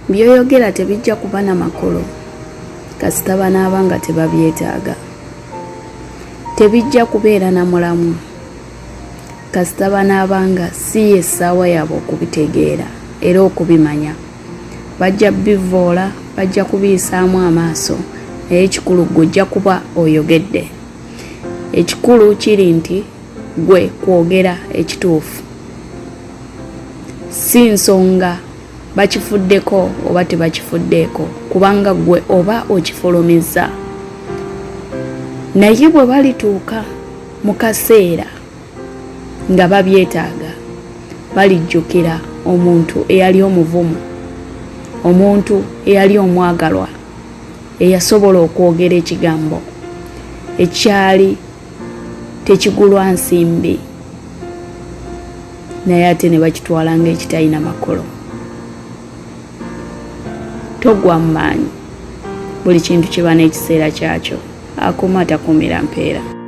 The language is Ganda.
By'oyogera tebijja kuba na makulu kasita banaaba nga tebabyetaaga. Tebijja kubeera na mulamwa kasita banaaba nga si y'essaawa yaabwe okubitegeera era okubimanya. Bajja bivvoola, bajja kubiyisaamu amaaso, naye ekikulu ggwe ojja kuba oyogedde. Ekikulu kiri nti ggwe kwogera ekituufu. Si nsonga bakifuddeko oba tebakifuddeeko, kubanga ggwe oba okifulumizza. Naye bwe balituuka mu kaseera nga babyetaaga, balijjukira omuntu eyali omuvumu, omuntu eyali omwagalwa, eyasobola okwogera ekigambo ekyali tekigulwa nsimbi, naye ate ne bakitwala ng'ekitalina makulu. Togwa mu maanyi, buli kintu kiba n'ekiseera kyakyo. Akuuma takuumira mpeera.